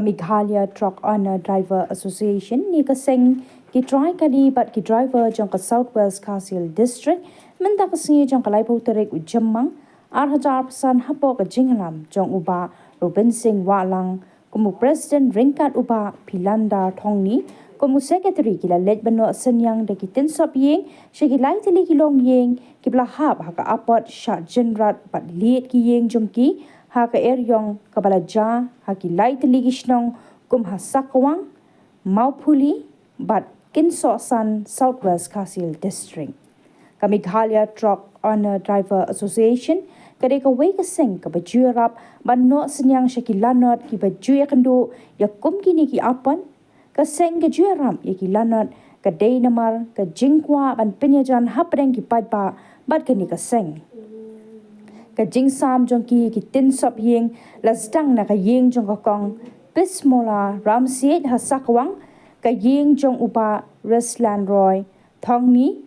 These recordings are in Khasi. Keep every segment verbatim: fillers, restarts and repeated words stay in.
Meghalaya Truck Owner Driver Association ne ka seng ki trai kali bad ki driver jong ka South West Khasi Hills District mynta ka sngi jong ka laiphew tarik u Jymmang ar hajar arphew san hapoh ka jingïalam jong u Bah Robin Singh Wahlang kum u President ryngkat u Bah Philander Thongni kum u Secretary ki la leit ban noh synñiang da ki tynsop ïing sha ki lai tylli ki longïing kiba la hap ha ka apot Shah Jynrat bad lied ki ïing jong ki ha ka eriong kaba la jia ha ki lai tylli ki shnong kum ha Sakwang, Mawphuli bad Kynsohsan, South West Khasi Hills District. Ka Meghalaya Truck Owner Driver Association ka dei kawei ka seng kaba ju ïarap ban noh synñiang sha ki lanot kiba ju ïakynduh ïa kum kine ki apot. Ka seng ka ju ïarap ïa ki lanot ka dei namar ka jingkwah ban pynïajan hapdeng ki paidbah bad kane ka seng. Ka jingsam jong ki ki tynsop ïing la sdang na ka ïing jong ka Kong Pismola Ramsiej ha Sakwang, ka ïing jong u Bah Reslan Roy Thongni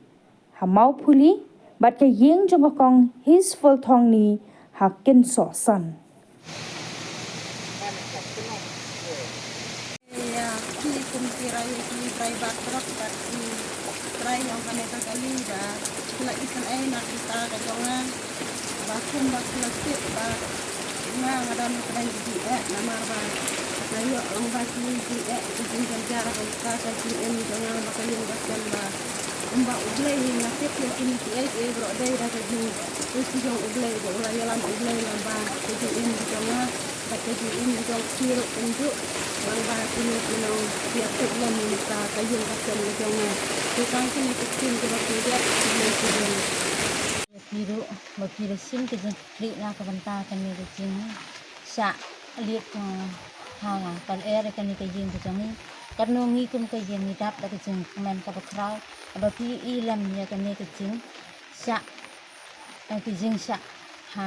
ha Mawphuli bad ka ïing jong ka Kong Hisful Thongni ha Kynsohsan. Ïa ki kum ki rai ki driver truck bad ki rai ïong kane ka kali ba ki la isynei na kita ka jong nga ba kum ba ki la tip ba nga nga don hapdeng ka jingeh namar ba nga ïoh ong ba ki jingeh ki jingjar jar ba kita ka jingim jong nga ba ka ïing ba sem ba kumba U Blei nga tip ïa kine kiei kiei baroh dei da ka jingpyrshah jong U Blei ba u la ïalam U Blei lyngba ka jingim jong nga. Bad ka jingim jong phi ruh kumjuh lyngba kine ki nongïathuh lem mynta ka ïing ka sem ka jong nga. Te tang kine ki ktien kiba phi ïathuh lem ki jong nga. Phi ruh ba phi la shim ka jingkitkhlieh na ka bynta kane ka jingshah lied, eh, ha ka lyer kane ka ïing ka jong ngi. Katno ngi kum ka ïing ngi dap da ka jingkmen kaba khraw ba phi i lem ïa kane ka jingshah eh, ki jingshah ha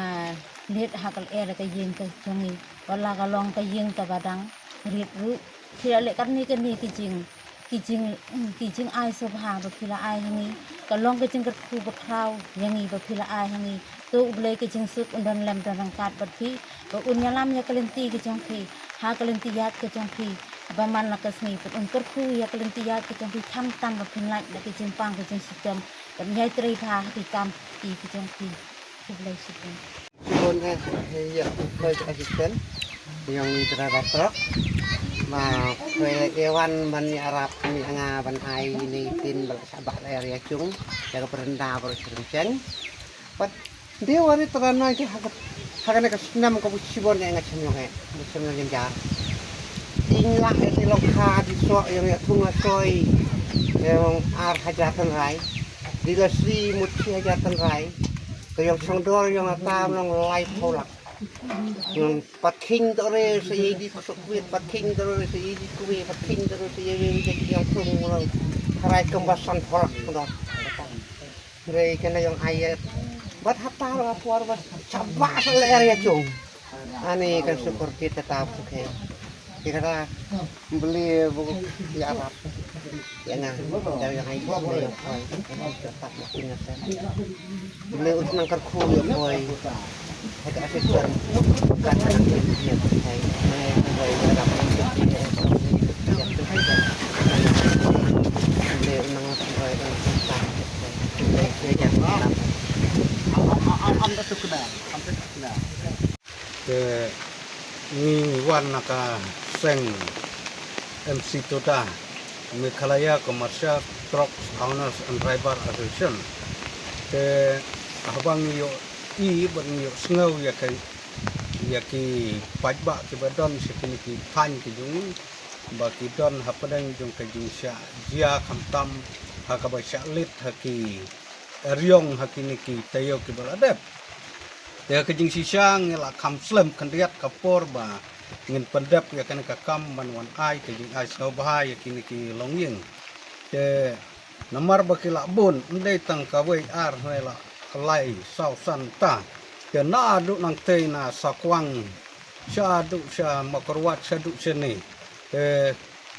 lied ha ka lyer ka ïing ka jong ngi. Wat la ka long ka ïing kaba dang rit ruh phi la leh katne katne ki jing ki jing ki jingai sngewbha ba phi la ai ha ngi. Ka long ka jingkyrkhu ba khraw ïa ngi ba phi la ai ha ngi. To U Blei ka jingsuk un don lem don ryngkat bad phi ba un ïalam ïa ka lynti ka jong phi ha ka lynti ïaid ka jong phi. Ba man la ka sngi bad un kyrkhu ïa ka lynti ïaid ka jong phi khamtam ba phin lait da ka jingpang ka jingshitom. Ban ïai trei bha ha ki kam ki ki jong ki. Khublei shibun. Shibun eh, eh, ïa, khublei assistant. Ïong i driver truck. Ma, khublei ïa wan ban ïarap ni nga ban ai ni tin bal sabak area chung. Ïa ka berenda baru sering cheng. Pat Dei wari tara na ki ha ka, ha kane ka snem ka bu shibun eh nga chim ïong eh, nga chim ïong jynjar. Ïng lah eh ti long kha ti soh ïong eh thung asoi, ïong ar hajar tynrai. Di la sri mut shi hajar tynrai. Ka ïong song dor ïong atam long lai pholak. Ïong pat khing dore sa ye di kusuk wit, pat khing dore sa ye di kuwe, pat khing dore sa ye wi wi ïong thung long. Harai kamba san pholak dor. Re kena ïong ai bad hata la por bad chaba sa le area chung. Ani kan syukur kita ta pukhe. Kita ta beli bu ya rap. Ya nga, jauh yang ai beli ya koi. Tetap makin nasa. Beli us nang kerku ya koi. Haka asisten. Bukan anak dia dia pakai. Mai koi ya rap. Beli nang koi. Te ngi wan na ka seng M C Toda, Meghalaya Commercial Truck Owners and Driver Association. Te haba ngi ïohi bad ngi ïohsngew ïa ka, ïa ki paidbah kiba don sha kine ki thaiñ ki jong ngi ba ki don hapdeng jong ka jingshah jia khamtam ha kaba shah leit ha ki eriong ha kine ki taïew kiba la dep. Te ka jingshisha ngi la kham slem khyndiat ka por ba ngin pyndep ïa kane ka kam ban wan ai ka jingai sngewbha ïa kine ki longïing. Te namar ba ki la bun ym dei tang kawei ar hynrei la lai saw san ta. Te naduh nangtei na Sakwang shaduh sha Mawkyrwat shaduh shane. Te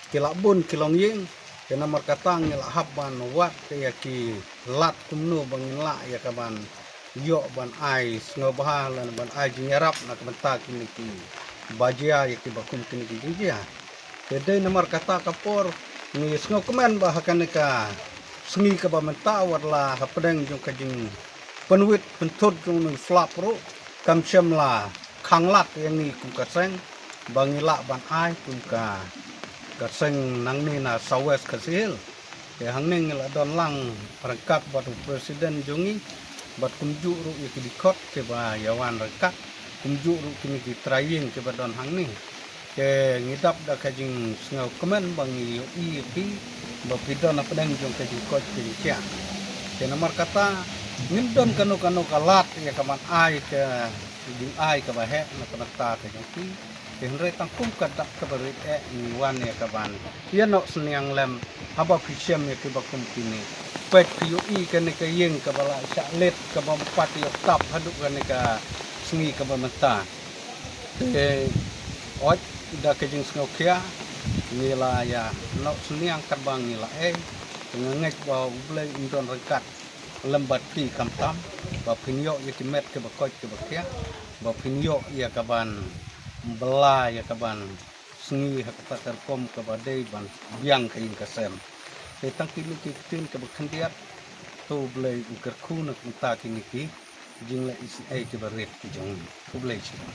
ki la bun ki longïing, te namar kata ngi la hap ban wad te ïa ki lad kumno ba ngin lah ïa ka ban ïoh ban ai sngewbha lane ban ai jingïarap na ka bynta kine ki ba jia ïa kiba kum kine ki jingjia. Te dei namar kata ka por ngi sngewkmen ba ha kane ka sngi kaba mynta wat la hapdeng jong ka jingpynwit pynthut jong u flap ruh kam shym la khanglad ïa ngi kum ka seng ba ngi lah ban ai kum ka ka seng nangne na South West Khasi Hills. Te hangne ngi la don lang ryngkat bad u president jong ngi bad kumjuh ruh ïa ki dkhot kiba ïa wan ryngkat kumjuh ruh kine ki trai ïing kiba don hangne. Te ngi dap da ka jingsngewkmen ba ngi ïohi ïa phi ba phi don hapdeng jong ka jingkoit ka jingkhiah. Te namar kata ngim don kano kano ka lad ïa ka ban ai ka jingai kaba heh na ka bynta ka jong phi. Te hynrei tang kum ka dak kaba rit eh ngi wan ïa ka ban ïa noh synñiang lem haba phi shem ïa kiba kum kine. Peit phi ïohi kane ka ïing kaba la shah leit kaba ym pat ïoh tap haduh kane ka sngi kaba mynta. Te oi da ka jingsngewkhia ngi la ïa noh synñiang katba ngi la ei. Te nga ngeit ba U Blei un don ryngkat lem bad phi khamtam ba phin ïoh ïa ki met kiba koit kiba khiah ba phin ïoh ïa ka ban bylla ïa ka ban sngi ha kata ka rukom kaba dei ban biang ka ïing ka sem. Te tang kine ki ktien kaba khyndiat, to U Blei u kyrkhu na ka bynta kine ki jingleh isynei kiba rit ki jong ngi. Khublei shibun.